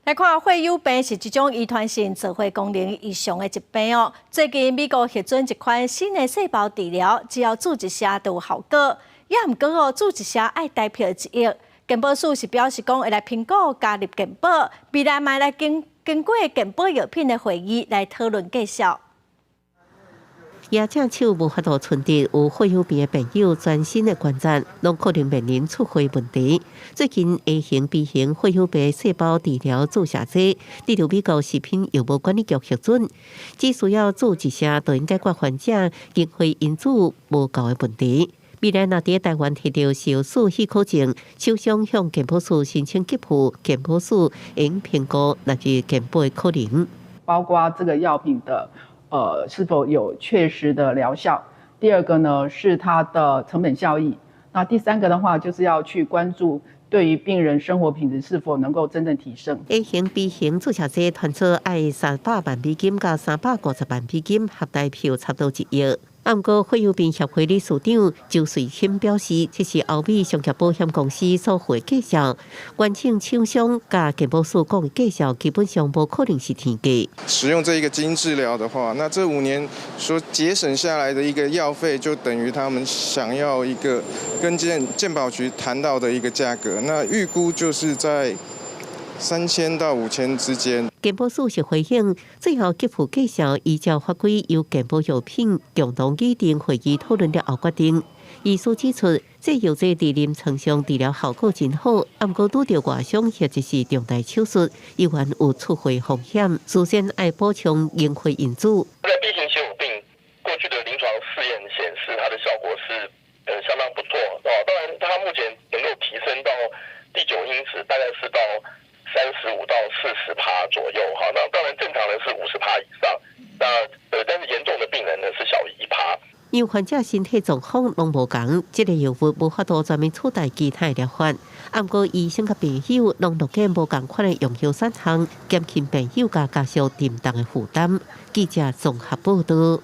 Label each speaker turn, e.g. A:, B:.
A: 來看血友病是一種遺傳性造血功能異常的疾病哦。最近美國核准一款新的細胞治療，只要注一射就有效果。也毋過哦，注一射愛台票1億。健保署是表示講會來評估加入健保，未來嘛來經過健保藥品的會議來討論價數。
B: 舉正手無法度存佇有血友病的病友全身的關節，攏可能面臨出血問題。最近 A 型、B 型血友病細胞治療注射劑得著美國食品藥物管理局核准，只需要注一射就能解決患者凝血因子無夠的問題。未來若佇台灣提著受試許可證，廠商向健保署申請給付，健保署應評估納入健保的可能。
C: 包括這個藥品的是否有確實的療效？第二個呢，是它的成本效益。那第三個的話，就是要去關注對於病人生活品質是否能夠真正提升。
B: A 型、B 型注射劑傳說愛300萬美金到350萬美金，合台票差不多1億。毋過，血友病協會理事長周瑞興表示，這是歐美商業保險公司所付的價數，原廠廠商佮健保署講的價數基本上無可能是天價。
D: 使用這一個基因治療的話，那這5年所節省下來的一個藥費，就等於他們想要一個跟健保局談到的一個價格。那預估就是在3000到5000之間。
B: 健保署是回應，最後給付價數依照法規由健保藥品共同擬定會議討論了後決定。醫師指出，這藥劑佇臨床上治療效果真好，毋過拄著外傷或者是重大手術，依然有出血風險，事先愛補充凝血因子。
E: 在 B 型血友病過去的臨床試驗顯示，它的效果是相當不錯哦。當然，它目前能夠提升到第九因子，大概是到35到40%左右哈。那當然正常人是50%以上，那但是嚴重的病人呢是小於1%。
B: 因為患者身體狀況攏無仝，這個藥物無法度全面取代其他的療法。毋過醫生佮病友攏樂見無仝款的用藥選項，減輕病友佮家屬沉重的負擔。記者綜合報道。